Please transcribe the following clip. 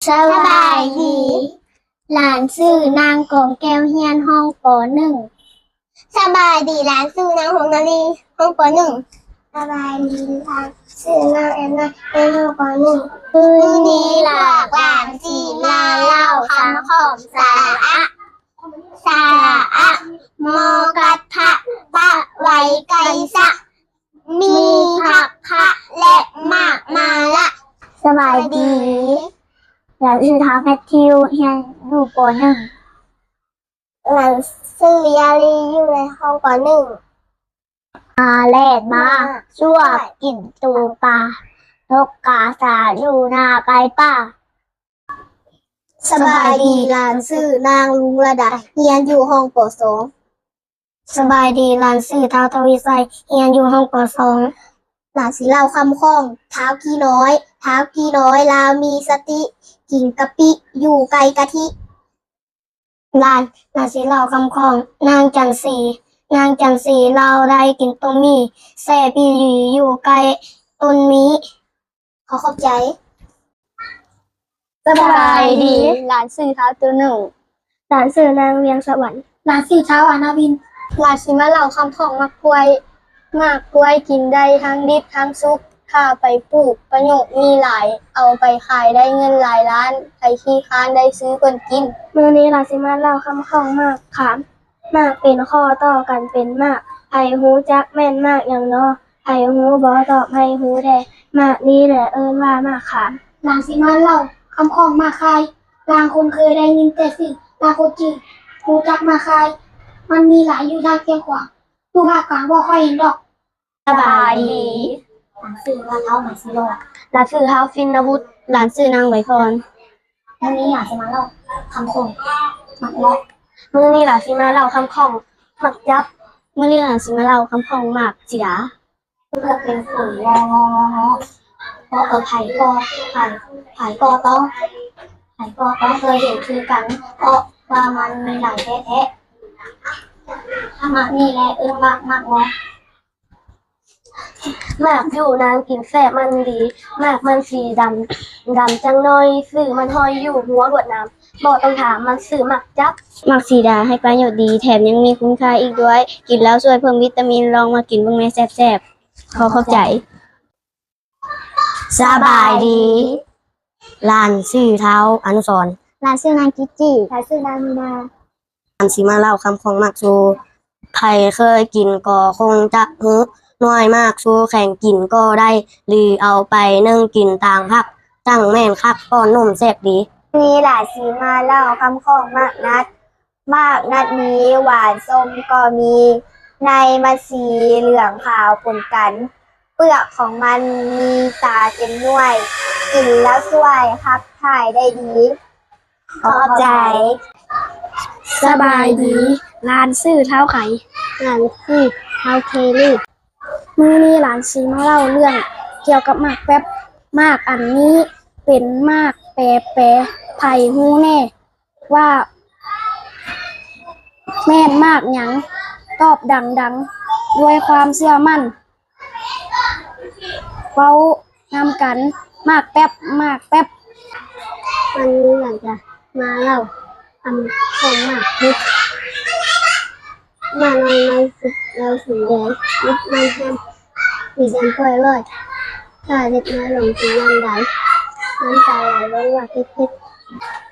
ສະບາຍດີ ຫຼານຊື່ນາງກອງແກ້ວ ຮຽນຫ້ອງ ປໍໜຶ່ງ. ສະບາຍດີ ຫຼານຊື່ນາງ ຫົງນາລີ ຫ້ອງ ປໍໜຶ່ງ. ສະບາຍດີ ຫຼານຊື່ນາງ ແອນນາ ຮຽນຫ້ອງ ປໍໜຶ່ງ. ມື້ນີ້ພວກຫຼານຊິມາເລົ່າຄຳຂອງ ສະຫຼະອະ ສະຫຼະອະ ມໍ ກັດທະ ປະ ໄວ ໄກ ສະ ມີ ພັກ ພະ ແລະ ມາກ ມາລະ. ສະບາຍດີ ຫຼານຊື່ທ້າວແມັດທິວ ຮຽນຢູ່ ປໍໜຶ່ງ. ຫຼານຊື່ຢາລີ ຢູ່ໃນຫ້ອງ ປໍໜຶ່ງ. ໝາແລ່ນມາ ຊວບກິນໂຕປາ ນົກກາສາ ຢູ່ໜ້າໄກ່ປ່າ. ສະບາຍດີ ຫຼານຊື່ນາງ ລຸງລະດາ ຮຽນຢູ່ຫ້ອງ ປໍສອງ. ສະບາຍດີ ຫຼານຊື່ທ້າວ ທະວີໄຊ ຮຽນຢູ່ຫ້ອງ ປໍສອງ. ຫຼານຊິເລົ່າຄຳຂອງ ທ້າວກີນ້ອຍ. ທ້າວກີນ້ອຍລາວມີສະຕິ ກິນກະປິ ຢູ່ໃກ້ກະທິ. ຫຼານ ຫຼານຊິເລົ່າຄຳຂອງ ນາງຈັນສີ. ນາງຈັນສີລາວໄດ້ກິນຕົ້ມໝີ່ ແຊບອີ່ຫຼີ ຢູ່ໃກ້ຕົ້ນໝີ່. ຂໍຂອບໃຈ. ສະບາຍດີ ຫຼານຊື່ທ້າວຕູໜຶ່ງ. ຫຼານຊື່ນາງ ວຽງສະຫວັນ. ຫຼານຊື່ທ້າວ ອານາວິນ. ຫຼານຊິມາເລົ່າຄຳຂອງໝາກກ້ວຍ. ໝາກກ້ວຍກິນໄດ້ທັງດິບທັງສຸກ ຖ້າໄປປູກປະໂຫຍດມີຫຼາຍ ເອົາໄປຂາຍໄດ້ເງິນຫຼາຍລ້ານ ໃຜຂີ້ຄ້ານໄດ້ຊື້ເພິ່ນກິນ. ມື້ນີ້ຫຼານຊິມາເລົ່າຄຳຂອງໝາກຂາມ. ໝາກເປັນຂໍ້ຕໍ່ກັນເປັນໝາກ ໃຜຮູ້ຈັກແມ່ນໝາກຫຍັງນໍ? ໃຜຮູ້ບໍ່ຕອບໃຫ້ຮູ້ແດ່ ໝາກນີ້ແຫຼະເອີ້ນວ່າໝາກຂາມ. ຫຼານຊິມາເລົ່າຄຳຂອງໝາກຄາຍ. ລາງຄົນເຄີຍໄດ້ຍິນແຕ່ຊື່ ລາງຄົນຈຶ່ງຮູ້ຈັກໝາກຄາຍ ມັນມີຫຼາຍຢູ່ທາງຊຽງຂວາງ ຢູ່ພາກກາງບໍ່ຄ່ອຍເຫັນດອກ. ສະບາຍດີ ຫຼານຊື່ວ່າເທົາ ໝາກຊີຫຼອກ. ຫຼານຊື່ທ້າວ ຟິນນະວຸດ. ຫຼານຊື່ນາງ ໄວພອນ. ມື້ນີ້ຫຼານຊິມາເລົ່າຄຳຂອງໝາກເງາະ. ມື້ນີ້ຫຼານຊິມາເລົ່າຄຳຂອງໝາກຈັບ. ມື້ນີ້ຫຼານຊິມາເລົ່າຄຳຂອງໝາກສີດາ. ເລືອກເປັນຂູງງໍງໍງໍ ເພາະ ເອີ ໃຜກໍ ໃຜ ໃຜກໍຕ້ອງ ໃຜກໍຕ້ອງເຄີຍເຫັນຄືກັນ ເພາະວ່າມັນມີຫຼາຍແທ້ໆ. ໝາກນີ້ແຫຼະເອີ້ນວ່າໝາກງໍ. ໝາກຢູ່ນານກິນແຊບມັນດີ ໝາກມັນສີດຳ ດຳຈັກໜ້ອຍ ຊື່ມັນຫ້ອຍຢູ່ຮົ້ວລວດໜາມ ບໍ່ຕ້ອງຖາມ ມັນຊື່ໝາກຈັບ. ໝາກສີດາໃຫ້ປະໂຫຍດດີ ແຖມຍັງມີຄຸນຄ່າອີກດ້ວຍ ກິນແລ້ວຊ່ວຍເພີ່ມວິຕາມິນ ລອງມາກິນເບິ່ງແນ່ແຊບໆ. ຂໍຂອບໃຈ. ສະບາຍດີ ຫຼານຊື່ທ້າວອະນຸສອນ. ຫຼານຊື່ນາງ ຈິດຈີ. ຫຼານຊື່ນາງ ມີນາ. ຫຼານຊິມາເລົ່າຄຳຂອງໝາກຊູ ໃຜເຄີຍກິນກໍຄົງຈະຮູ້ ໜ່ວຍໝາກຊູແຂງກິນກໍໄດ້ ຫຼືເອົາໄປໜຶ້ງກິນຕ່າງຫາກ ຈັ່ງແມ່ນຄັກປ້ອນນົມແຊບດີ. ນີ້ຫຼານຊິມາເລົ່າຄຳຂອງໝາກນັດ. ໝາກນັດມີ ຫວານສົ້ມກໍມີ ໃນມັນສີເຫຼືອງຂາວປົນກັນ ເປືອກຂອງມັນມີຕາເຕັມໜ່ວຍ ກິນແລ້ວຊ່ວຍຂັບຖ່າຍໄດ້ດີ. ຂອບໃຈ. ສະບາຍດີ ຫຼານຊື່ທ້າວໄຂ່. ຫຼານຊື່ທ້າວເຄລີ. ມື້ນີ້ຫຼານຊິມາເລົ່າເລື່ອງກ່ຽວກັບໝາກແປັບ. ໝາກອັນນີ້ເປັນໝາກແປແປ ໃຜຮູ້ແນ່ ວ່າແມ່ນໝາກຫຍັງ? ຕອບດັງໆ ດ້ວຍຄວາມເຊື່ອໝັ້ນ. ເວົ້ານຳກັນ ໝາກແປັບ ໝາກແປັບ. ວັນນີ້ຫຼານຈະມາເລົ່າຄຳຂອງໝາກເຫັດ. ໝາກນ້ອຍມັນສຸກແລ້ວສີແດງ ເມັດມັນແຮມສີດຳກ່ອຍລອຍ ຖ້າເຫັດນ້ອຍລົງກິນຍາມໃດ ນ້ຳຕາໄຫຼລົງວ່າເຜັດໆ.